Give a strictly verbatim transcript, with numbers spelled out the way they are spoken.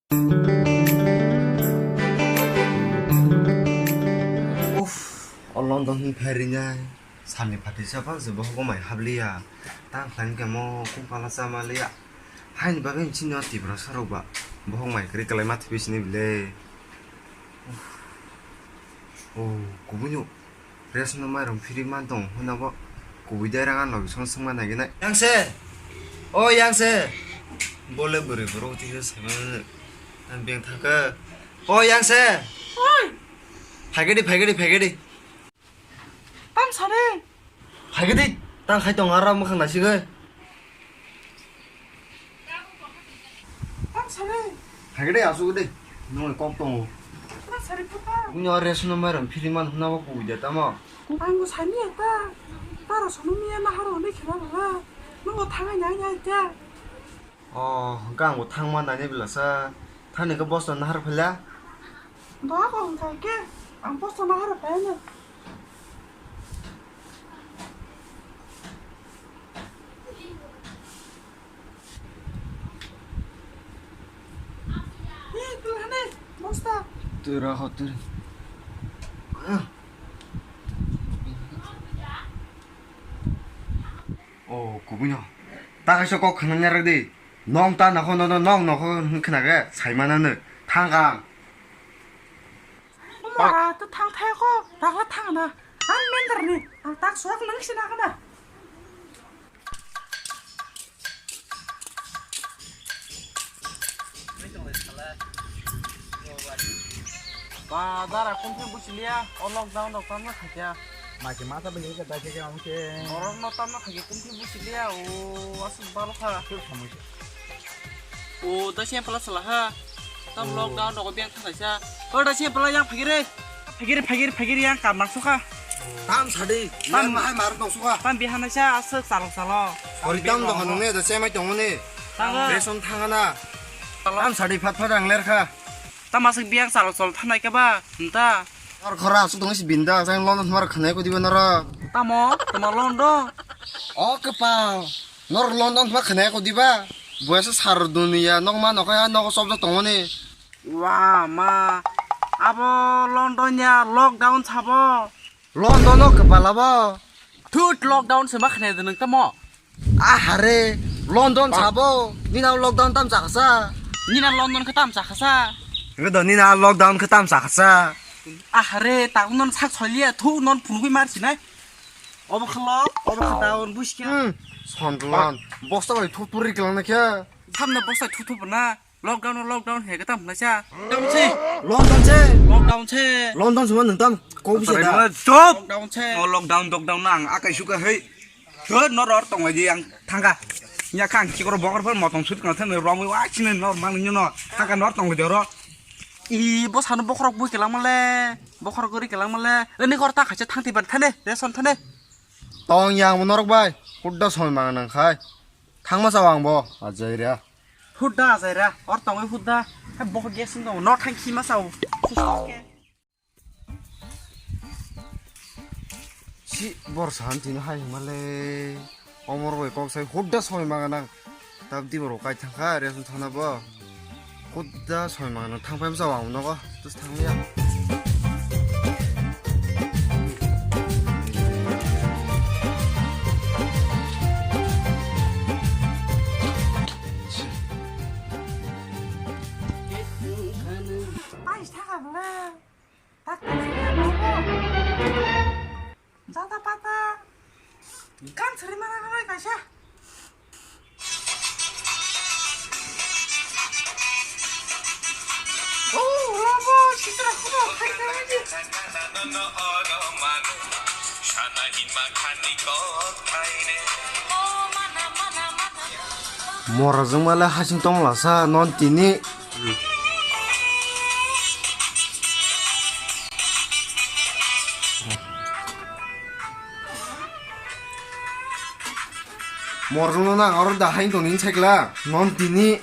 Uff, o London ni phairinai salni phatisa bang je bohogo mai habliya. Tang khlaini kemo kumpala chama liya. Haini bagwi chini o Tiprasa rok ba bohok mai kwrwi kwlai ma thwi sini bile. Uff. O kubui no. Ration no mairum phiri man tong hwnna bo kubui de rang ano bisong swngma naiginai. Yang se! O yang se! Bole bwrwi borok twi se saimano nwk. Ang beng thangkha. O yang se! Oi! Phaigadi, phaigadi, phaigadi. Tam sare! Phaigadi! Tang khai tong ara mwkhang naisigwi. Ang sare. Haikhe de, asuk de. Nong kok tongo. Ang sare phuka. Buino ration no mairum phiri man hwnna bo kubui de tamo. Ang bo sani eta. Taro sono miya na haro ne khela bala. Nongo thangai nai nai ta. O, hwnkhe ang bo thangma nai nai belasa. Thani khe bosta nahar phaila. Doa ko hwnkha khe. Ang bosta nahar phaila. Ih, tuh aneh, bosta. Twi rw ho, twi rw. O, kubui no. Ta kaisa kok khna nyarwk di. Nong ta nokho, no, no, nong nokho hwn khna khe sai mananw. Thang kang. Mara, to thang thai ko, takla thang na. Ang mender ni, ang tak suak nang sina kana. Ba, dara, kum khe busi liya, o lockdown rok tamno khaikya. Mai khe masa bini khe dai khe ang khe. Norok no tamno khaikya, kum khe busi liya, o aswk balo kha. Khe samui khe. O, da se pala sala ha. Tam lockdown rogo beng thangsa. O, da se pala yang phagire. Phagire, phagire, phagire yang kam nang sukha. Tam sadi. Tam Tam hai mar nang sukha. Tam bihana sa aswk salok salo. Ori tam do hanung ne da se mai tong ne. Tang. Reson thangana. Tam sadi phat phat ang ler kha. Tam aswk biang salok salo thanai ka ba. Nta. Ar khara aswk tong si binda sang London mar khanai ko diba nara. Tamo, tamo London. O kepal. Nor London thma khwnaya ko diba? Boyasa sar duniya nokma nokhai ha nogo chopjak tongmani. Wa ma, abo London ya lockdown sabo. London o kwpal abo. Thut lockdown se ma khwnaya de nwng tamo? Ahare, London sabo. Nina lockdown tam chakasa. Nina London khe tam chakasa. Ngi do nina lockdown khe tam chakasa. Ahare, tak non sak soliya thu non phunugwi mar sinai. Obo khalo, obo khata on buskha. Hmm, sondlan. Bosta bai thu turi klang na khe. Samna bosta thu thu na. Lockdown, lockdown he kata mna cha. Lockdown se. Lockdown se. Lockdown se. Lockdown se man tam ko bisa da. Stop. Lockdown se. O lockdown, lockdown nang akai suka hei. Thod no ror tong di ang thangka. Nya khang chikoro bokor phar motong sut kang thang rom wa chini nor mang nyo no. Thangka nor tong di ro. I bo sano bokhorok bui kelang male. Bokhorok gori kelang male. Ini kor ta khacha thang ti ban thane. Reson thane. Tong yang norok bai. Hudda soi mang nang khai. Thangma sao ang bo. Ajai ria. Hudda ajai ra. Or tongwi hudda. Hai bokhorok ges no. No thang khima sao. Si bor san tini hai himale. Omor bai kok sai hudda soi mang nang. Tab di borok kai thangkha, reason thangna bo. Hudda soi mano thang phai bwsa ang nogo, tus thang ya. Pai thaka bwle. Tak tak sini apa? Jata pata. Kan seri mana mana kaisa. Oh, lobo, sitra kuno, hai kami. Mora jwng male hasing tong lasa non tini. Morokno nang oro da haino tongni sakla non tini.